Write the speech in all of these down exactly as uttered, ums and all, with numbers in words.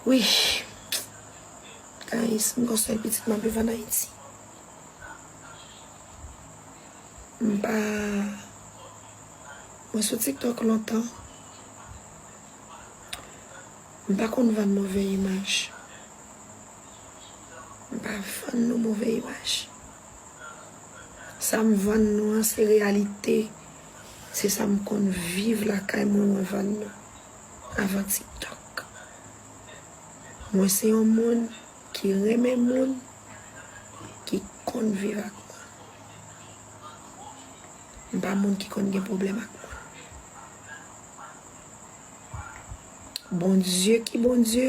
Wi. Guys, m gon sèl pitit m ap viv ann Ayiti. M pa, mwen sou TikTok lontan. M pa konn vann move imaj. M pa vann nou move imaj. Sa m vann nou an, se reyalite. Se sa m konn viv lakay mwen, mwen vann nou. Avan TikTok. Mwen se yon moun ki renmen moun, ki konn viv ak moun. M pa moun ki konn gen pwoblèm ak moun. Bondye ki Bondye,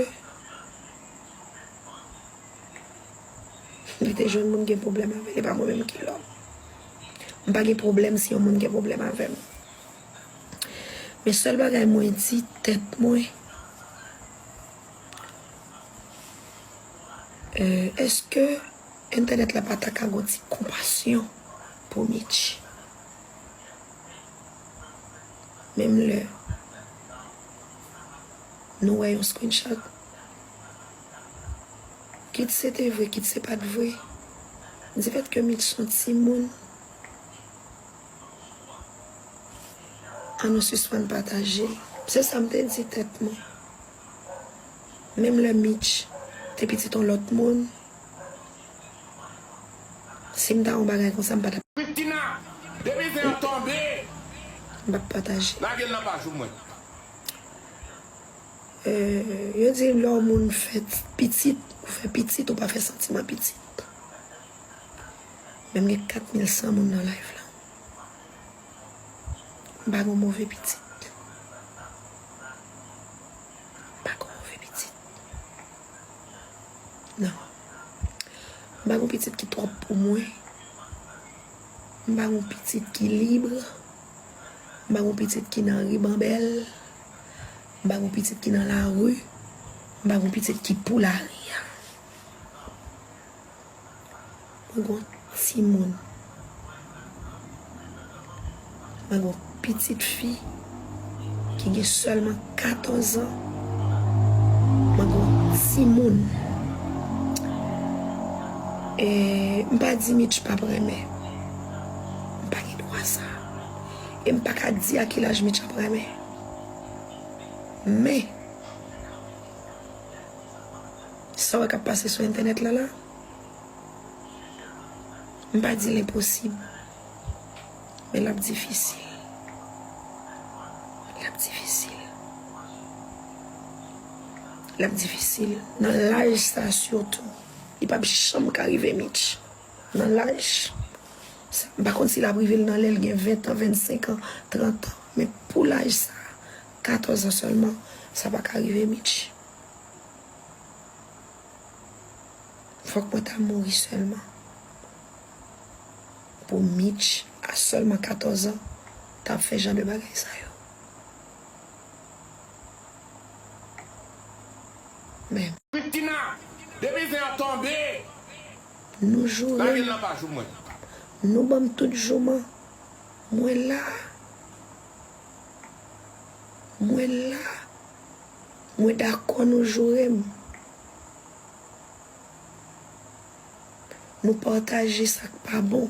li te jwenn moun gen pwoblèm avè l, e pa mwen menm ki lòm. M pa gen pwoblèm si yon moun gen pwoblèm avè m. Men sèl bagay mwen di tèt mwen, euh, èske entènèt la pa ta ka gon ti konpasyon pou Mitch? Menm lè nou wè yon screenshot, kit se te vre, kit se pa t vre, difèt ke Mitch se yon timoun, ann nou sispann pataje l. Se sa m te di tèt mwen. Menm lè Mitch te pitit yon lòt moun, si m ta yon bagay konsa, m pa t ap, Christina, depi zen an tonbe, m p ap pataje. Lage l nan paj ou mwen. Euh, yo di lè yon moun fè pitit, ou fè pitit, ou pa fè santiman pitit. Men m gen kat mil san moun nan live la. M pa gon move pitit. M pa gon move pitit. Non. M pa gon pitit ki twòp pou mwen. M pa gon pitit ki lib. M pa gon pitit ki nan ribanbèl. M pa gon pitit ki nan lari. M pa gon pitit ki pou lari a. Mwen gen yon timoun. Mwen gen yon pitit fi ki gen sèlman katòz an. Mwen gen yon timoun. E m pa di Mitch p ap renmen. M pa gen dwa sa. E m pa ka di a ki laj Mitch ap renmen. Men, sa w wè k ap pase sou entènèt la la, m pa di l enposib, men l ap difisil. L ap difisil. L ap difisil. Nan laj sa sitou, li p ap janm ka rive Mitch. Nan laj sa, m pa konn si l ap rive l nan lè l gen ven an, vennsenk an, trant an. Men pou laj sa, katòz an sèlman, sa pa ka rive Mitch. Fòk mwen ta mouri sèlman pou Mitch, a sèlman katòz an, ta ap fè jan de bagay sa yo. Men. Christina, depi zen an tonbe, nou joure m. Nou ban m tout jouman. Mwen la. Mwen la. Mwen dakò nou joure m. Nou pataje sa k pa bon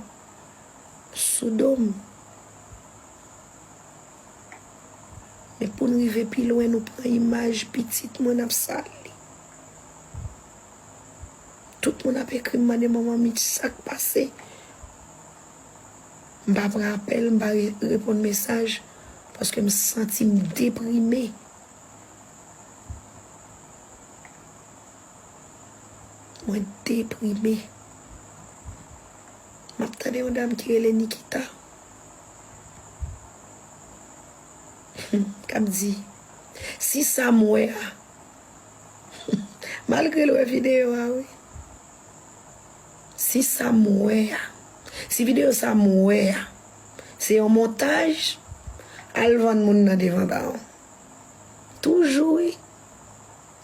sou do m. Men pou n rive pi lwen, nou pran imaj pitit mwen, n ap sal li. Tout moun ap ekri m, mande manman Mitch sa k pase. M pa pran apèl, m pa re-, reponn mesaj, paske m santi m deprime. Mwen deprime. M ap tande yon dam ki rele Nikita k ap di, si sa m wè a, malgre l wè videyo a, wi. Si sa m wè a, si videyo sa m wè a, se yon montaj, al vann moun nan devan bawon. Toujou, wi.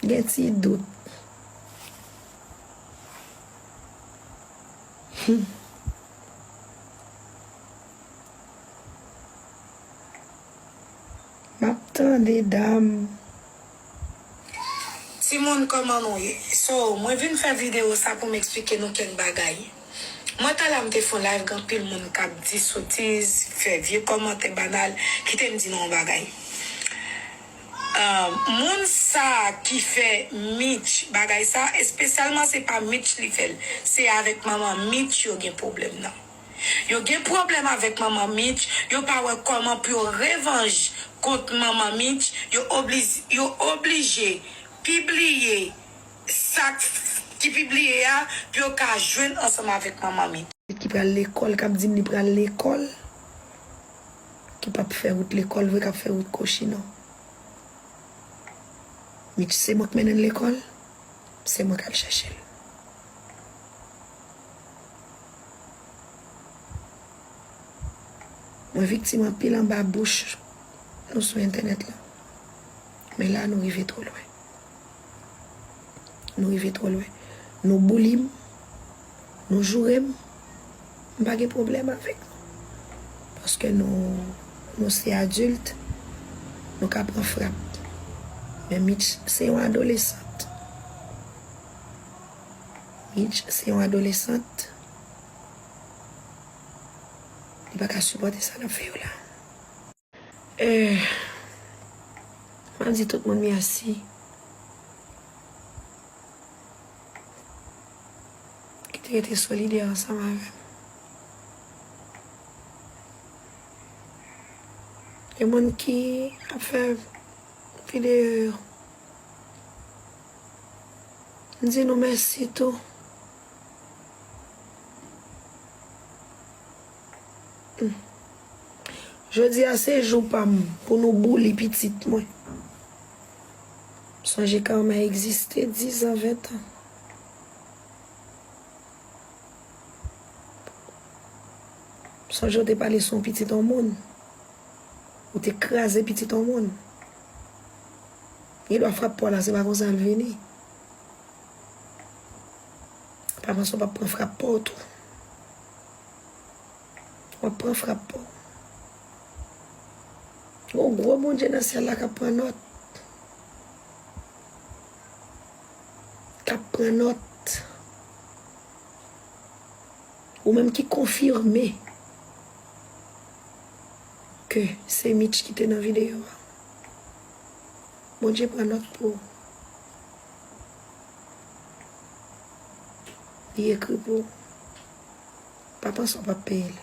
Gen ti dout. Hmm. M ap tande dam. Timoun, kòman nou ye? So, mwen vin fè videyo sa pou m eksplike nou kèk bagay. Mwen talè a m te fè yon live, gen anpil moun k ap di sotiz, fè vye kòmantè banal, kite m di nou yon bagay. Ah, moun sa ki fè Mitch bagay sa, espesyalman se pa Mitch li fè l, se avèk manman Mitch yo gen pwoblèm nan. Yo gen pwoblèm avèk manman Mitch, yo pa wè kòman pou yo revanj kont manman Mitch, yo obliz-, yo oblije pibliye sa k-, ki pibliye a pou yo ka jwenn ansanm avèk manman Mitch. Ki pral lekòl, k ap di m li pral lekòl, ki p ap fè wout lekòl vre, k ap fè wout kochino. Mitch, se mwen k mennen l lekòl, se mwen k al chèche l. Mwen viktim anpil anba bouch nou sou entènèt la. Men la, nou rive twò lwen. Nou rive twò lwen. Nou bouli m, nou joure m, m pa gen pwoblèm avèk nou. Paske nou, nou se adilt, nou ka pran frap. Men Mitch se yon adolesant. Mitch se yon adolesant. Li pa ka sipòte sa n ap fè yo la. Eh, m ap di tout moun mèsi ki te rete solidè ansanm avè m. E moun ki ap fè videyo yo, m di nou mèsi tou. Hmm. Jodi a se jou pa m pou nou bouli pitit mwen. Sonje kama egziste dizan, ventan. Sonje w te pale sou yon pitit yon moun. Ou te kraze pitit yon moun. Gen dwa frap pa w la, se pa konsa l vini. Pa panse w p ap pran frap pa w tou. W ap pran frap pa w. Gon gwo Bondye nan syèl la k ap pran nòt. K ap pran nòt. Ou menm ki konfime ke se Mitch ki te nan videyo a. Bondye pran nòt pou ou. Li ekri pou ou. Pa panse w p ap peye l.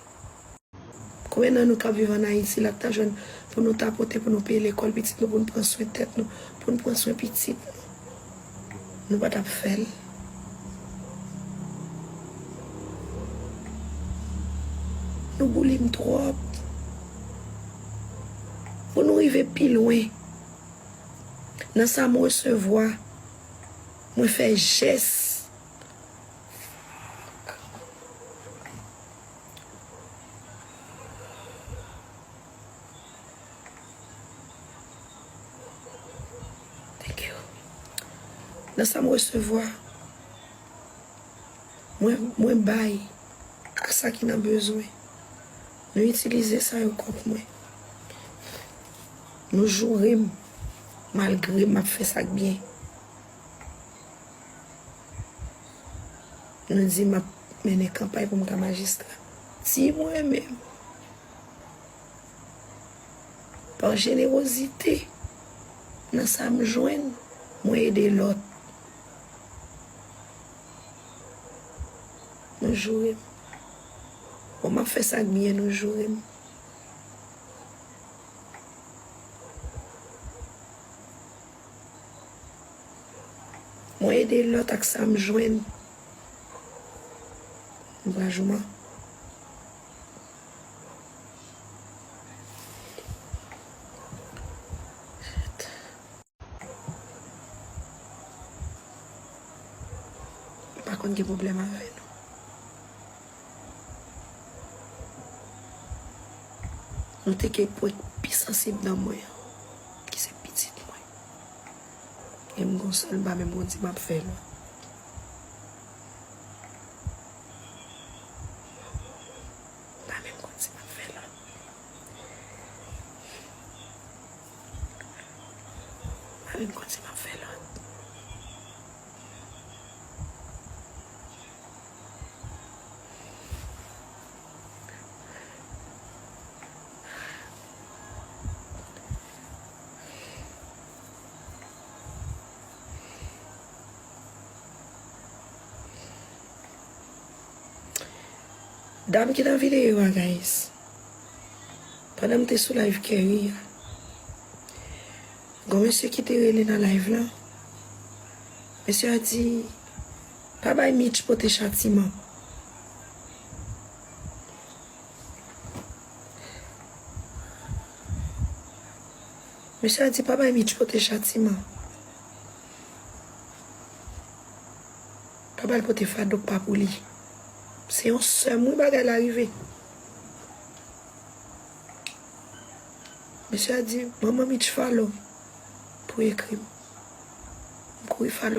Konbyen nan nou k ap viv ann Ayiti la k ta jwenn pou nou ta pote pou nou peye lekòl pitit nou, pou nou pran swen tèt nou, pou nou pran swen pitit nou? Nou pa t ap fè l. Nou bouli m twòp. Pou nou rive pi lwen. Nan sa m resevwa, mwen fè jès. Thank you. Nan sa m resevwa, mwen, mwen bay ak sa ki nan bezwen. Nou itilize sa yo kont mwen. Nou joure m, malgre m ap fè sa k byen. Nou di m ap mennen kanpay pou m ka majistra. Di mwen menm, pa jenerozite, nan sa m jwenn, mwen ede lòt. Nou joure m. Bon, m ap fè sa k byen, nou joure m. Mwen ede lòt ak sa m jwenn. M pa jouman. M pa konn gen pwoblèm avè nou. Nou te gen pwen pi sansib nan mwen an, ki se pitit mwen. E m gon sèl, m pa menm konn si m ap fè lòt. M pa menm konn si m ap fè lòt. M pa menm konn si m ap fè lòt. Dam ki nan videyo a, guys. Pandan m te sou live Kerry a, gon mesye ki te rele nan live lan. Mesye a di, pa bay Mitch pote chatiman. Mesye a di, pa bay Mitch pote chatiman. Pa ba l pote fado k pa pou li. Se yon sè m, wi, bagay la rive. Mesye a di, manman Mitch follow m pou ekri m. M kouri follow.